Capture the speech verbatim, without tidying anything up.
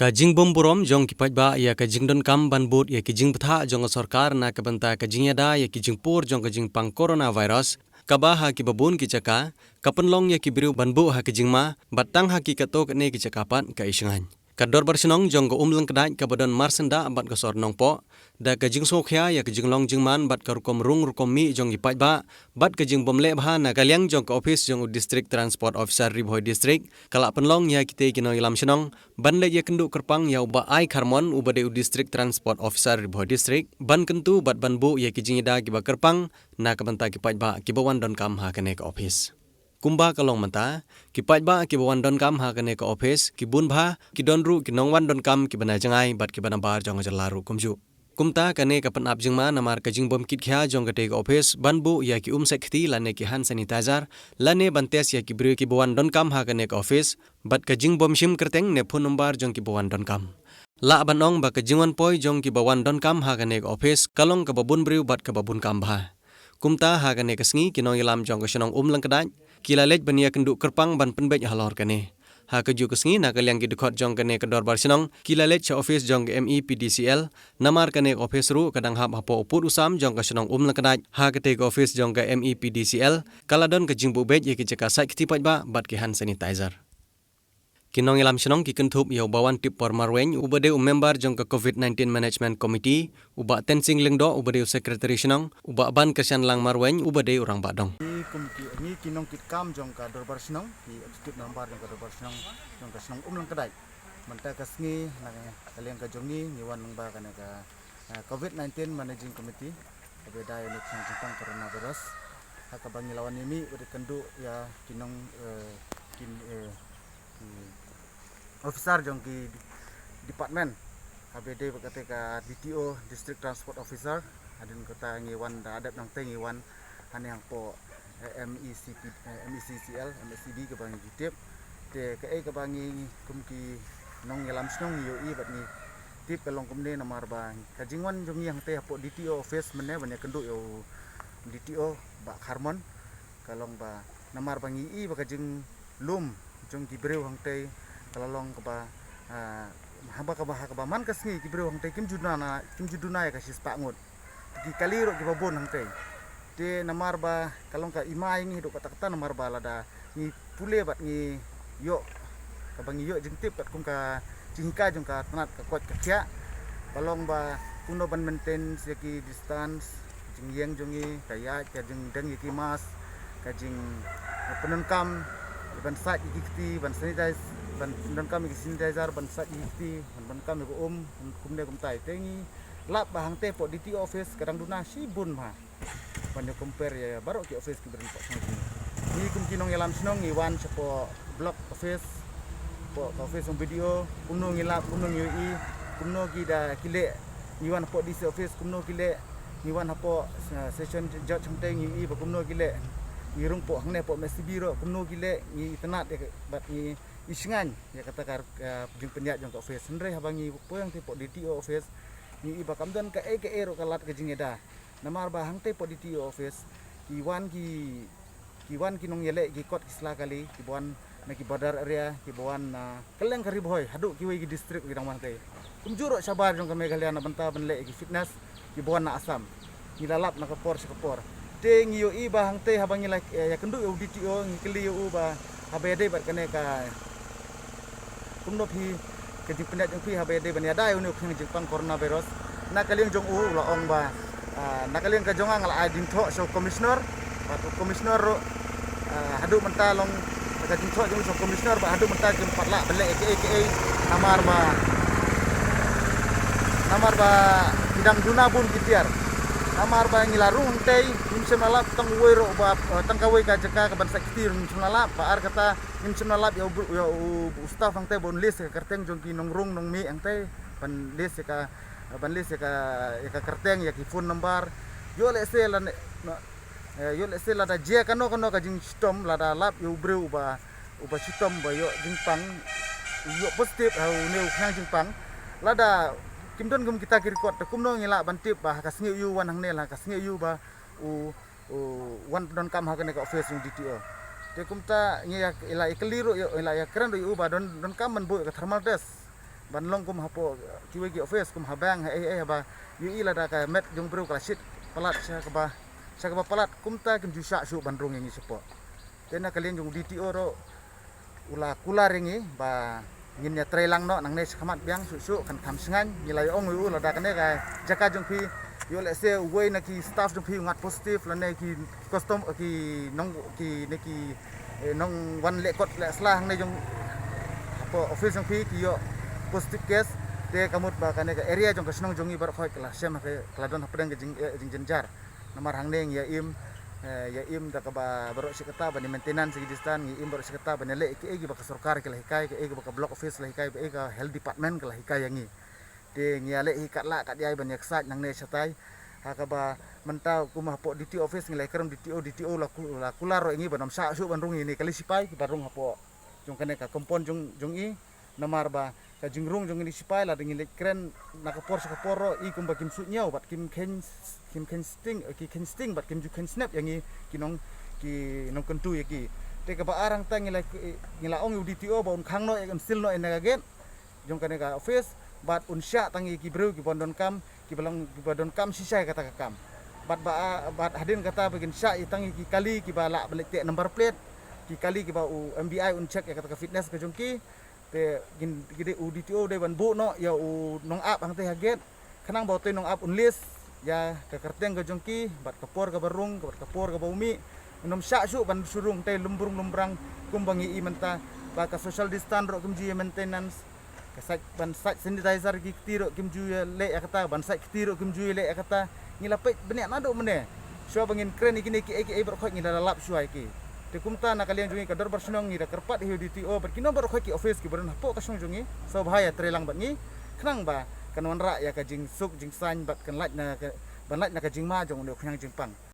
Ka jingbym burom jong ki paidbah ïa ka jingdonkam ban bud ïa ki jingbthah jong ka sorkar na ka bynta ka jingïada ïa ki jingpur jong ka jingpang coronavirus, kaba ha kiba bun ki jaka ka pynlong ïa ki briew ban buh ha ka jingma, bad tang ha ki katto katne ki jaka pat ka ishngaiñ. Ka Dorbar Shnong jong ka Umlyngkdait kaba don marsyndah bad ka sor Nongpoh, da ka jingsngewkhia ïa ka jinglong jingman bad ka rukom rung rukom mih jong ki paidbah, bad ka jingbym leh bha na ka liang jong ka ophis jong u District Transport Officer Ri Bhoi District, ka la pynlong ïa kitei ki nongïalam shnong ban leit ïakynduh kyrpang ïa u Bah Ai Kharmon, uba dei u District Transport Officer Ri Bhoi District, ban kyntu bad ban buh ïa ki jingïada kiba kyrpang na ka bynta ki paidbah kiba wan donkam ha kane ka ophis. Kumba ka long mynta, ki paidbah kiba wan donkam ha kane ka ophis ki bun bha, ki don ruh ki nongwan donkam kiba na jngai bad kiba na bar jong ka jylla ruh kumjuh. Kumta kane ka pynap jingma namar ka jingbym kitkhia jong katei ka ophis ban buh ïa ki um sait kti lane ki hand sanitizer, lane ban test ïa ki briew kiba wan donkam ha kane ka ophis, bad ka jingbym shim kyrteng ne phone number jong kiba wan donkam. Lah ban ong ba ka jingwan poi jong kiba wan donkam ha kane ka ophis ka long kaba bun briew bad kaba bun kam bha. Kumta ha kane ka sngi ki nongïalam jong ka shnong Umlyngkdait ki la leit ban ïakynduh kyrpang ban pynbeit halor kane. Ha kajuh ka sngi na ka liang ki dkhot jong kane ka Dorbar Shnong ki la leit sha ophis jong ka M E P D C L, namar kane ka ophis ruh ka dang hap hapoh u pud u sam jong ka shnong Umlyngkdait. Ha katei ka ophis jong ka M E P D C L ka la don ka jingbuh beit ïa ki jaka sait kti paidbah bad ki hand sanitizer. Ki nongïalam shnong ki kynthup ïa u Bah Wantipor Marwein, uba dei u member jong ka COVID nineteen Management Committee, u Bah Tensing Lyngdoh, uba dei u secretary shnong, u Bah Bankyrshanlang Marwein, uba dei u rangbah dong. Ngi kum ki, ngi ki nongkitkam jong ka Dorbar Shnong, ki executive member jong ka Dorbar Shnong, jong ka shnong Umlyngkdait. Mynta ka sngi na ka liang ka jong ngi, ngi wan lyngba kane ka, eh, COVID nineteen Managing Committee, kaba ïada ïa une u khñiang jingpang coronavirus. Ha kaba ngi la wan ïa mih bad ïakynduh ïa ki nong, eh, ki, eh, ki officer jong ki department, haba ïadei bad kata ka D T O, District Transport Officer. Hadien kata ngi wan da dep nangta ngi wan hangne hapoh, eh, M E C P, eh, M E C C L, M E C D kaba ngi tip. Te kaei kaba ngi kum ki nongïalam shnong ngi ïohi bad ngi tip ka long kumne namar ba ka jingwan jong ngi hangta hapoh D T O office mynne ban ïakynduh ïa u D T O Bah Kharmon, ka long ba namar ba ngi i ba ka jinglum jong ki briew hangta ka la long kaba, ah, haba kaba, ha kaba man ka sngi ki briew hangta kim ju duna na, kim ju duna ïa ka shispah ngut. Ki kali ruh kiba bun hangta. Te namar ba ka long ka ima ïa ngi haduh katta katta namar ba lada ngi pule bad ngi ïoh, kaba ngi ïoh jingtip katkum ka jinghikai jong ka tnat ka koit ka khiah, ka long ba kumno ban maintain ïa ki distance, jingïeng jong ngi, ka ïaid, ka jingdeng ïa ki mask, ka jingpyndonkam ban sait ïa ki kti, ban sanitize, ban pyndonkam ïa ki sanitizer, ban sait ïa ki kti, ban pyndonkam ïa ka um, kumne kumtai. Te ngi lap ba hangta hapoh D T O office ka dang duna shibun bha ban ïa compare ïa baroh ki office kiba don hapoh shnong jong ngi. Ngi kum ki nongïalam shnong ngi wan shapoh block office, hapoh ka office jong B D O, kumno ngi lap, kumno ngi ïohi, kumno ki da ki leh, ngi wan hapoh D C office, kumno ki leh, ngi wan hapoh, eh, session judge hangta ngi ïohi ba kumno ki leh, ngi rung hapoh hangne hapoh M E C B ruh, kumno ki leh, ngi itynnad ïa ka, bad ngi ishngaiñ ïa kata ka, eh, jingpynïaid jong ka office. Hynrei haba ngi poi hangta hapoh D T O office, ngi i ba kam don kaei kaei ruh ka lad ka jingïada. Namar ba hangta hapoh D T O office, ki wan ki, ki wan ki nongïaleh ki kot ki sla kali, kiba wan na ki border area, kiba wan na kylleng ka Ri Bhoi, haduh kiwei ki district ki dang wan hangta. Kumjuh ruh shabar jong ka Meghalaya na bynta ban leh ki fitness, kiba wan na Assam. Ngi la lap na ka por sha ka por. Te ngi ïohi ba hangta haba ngi la, eh, ïakynduh ïa u D T O, ngi kylli ïa u ba haba ïadei bad kane ka, kumno phi, ka jingpynïaid jong phi haba ïadei ban ïada ïa une u khñiang jingpang coronavirus. Na ka liang jong u, u la ong ba, ah, na ka liang ka jong nga nga la ai jingthoh sha u commissioner, bad u commissioner ruh, ah, haduh mynta long ka jingthoh jong u sha u commissioner, bad haduh mynta kim pat lah ban leh kaei kaei namar ba, namar ba ki dang duna bun ki tiar. Namar ba ngi la rung hangta, ngim shym la lap tang uwei ruh ba, eh, tang kawei ka jaka kaban sait kti ruh ngim shym la lap, ba ar kata ngim shym la lap ïa u, ïa u, u staff hangta ba un list ïa ka kyrteng jong ki nongrung nongmih hangta, ban list ïa ka, ban list ïa ka, ïa ka kyrteng, ïa ki phone number. Ïoh lehse lane, no, eh, ïoh lehse lada jia kano kano ka jingshitom, lada lap ïa u briew uba, uba shitom ba ïoh jingpang, ïoh positive ha une u khñiang jingpang. Lada kim don kum kita ki record, te kumno ngi lah ban tip ba ha ka sngi u wan hangne, ha ka sngi u ba u u wan pyndonkam ha kane ka office jong D T O. Te kumta ngi ïa, ïa la ïa kylli ruh ïa, ïa la ïa kren ruh ïa u ba don, donkam ban buh ïa ka thermal test. ban long kum hapoh kiwei ki office, kum ha bank, ha ei ei, haba ïohi lada ka met jong briew ka la shit palat sha kaba, sha kaba palat, kumta kim ju shah shuh ban rung ïa ngi shapoh. Te na ka liang jong u D T O ruh u la kular ïa ngi ba ngin ïa trei lang noh nangne shakhmat biang, shuh shuh kan kham shngaiñ. Ngi la ïa ong ïa u, lada kane ka jaka jong phi, ïoh lehse uwei na ki staff jong phi u ngat positive, lane ki custom, ki nong, ki ne ki, eh, nongwan leh kot leh sla hangne jong hapoh office jong phi ki ïoh positive case, te ka mut ba kane ka area jong ka shnong jong ngi baroh khoit ka la shem ha ka, ka la don hapdeng ka jing, eh, jingjynjar. Namar hangne ngi ïa im, eh, ïa im da kaba baroh shi katta ban ïa maintenance ïa ki distance, ngi im baroh shi katta ban ïa leh kiei kiba ka sorkar ki la hikai, kiei kiba ka block office la hikai, kiei ka health department ka la hikai ïa ngi. Te ngi ïa leh hi katba lah katba ïai ban ïa ksaid nangne shatai. Ha kaba mynta kum hapoh D T O office ngi la ïakren D T O, D T O la ku-, la kular ruh ïa ngi ban ym shah shuh ban rung ïa kine ki kali shipai kiba rung hapoh jong kane ka compound jong, jong i. Namar ba ka jingrung jong kine ki shipai lada ngi leit kren na ka por sha ka por ruh, i kumba kim suidñiew bad kim kheiñ, kim kheiñ sting, eh, ki kheiñ sting bad kim ju kheiñ snep ïa ngi ki nong, ki nongkyntu ïa ki. Te kaba ar hangta ngi la, ngi la ong ïa u D T O ba un khang noh, un seal noh ïa kane ka gate jong kane ka office, bad un shah tang ïa ki briew kiba donkam, kiba long, kiba donkam shisha ïa kata ka kam. Bad ba, bad hadien kata ba kin shah ïa tang ïa ki kali kiba lah ban leit teh number plate, ki kali kiba u M V I un check ïa kata ka fitness ka jong ki. Te kin, ki dei, u D T O dei ban buh noh ïa u nongap hangtei ha gate, khnang ba utei u nongap un list ïa ka kyrteng ka jong ki, bad ka por kaba rung, bad ka por kaba u mih. Un ym shah shuh ban shu rung tei lumbrung lumbrang kumba ngi i mynta, ba ka social distance ruh kim ju ïa maintenance. Ka sait, ban sait sanitizer ki kti ruh kim ju ïa leh ïa kata, ban sait kti ruh kim ju ïa leh ïa kata. Ngi la peit bniah naduh mynne. Shuwa ba ngin kren ïa kine kiei kiei baroh khoit ngi la lap shuwa ïa ki. Te kumta na ka liang jong ngi ka dorbar shnong ngi da kyrpad ïa u D T O bad kino baroh khoit ki office kiba don hapoh ka shnong jong ngi, sngewbha ïa trei lang bad ngi, khnang ba kan wanrah ïa ka jingsuk jingsaiñ bad kan lait na ka, ban lait na ka jingma jong une u khñiang jingpang.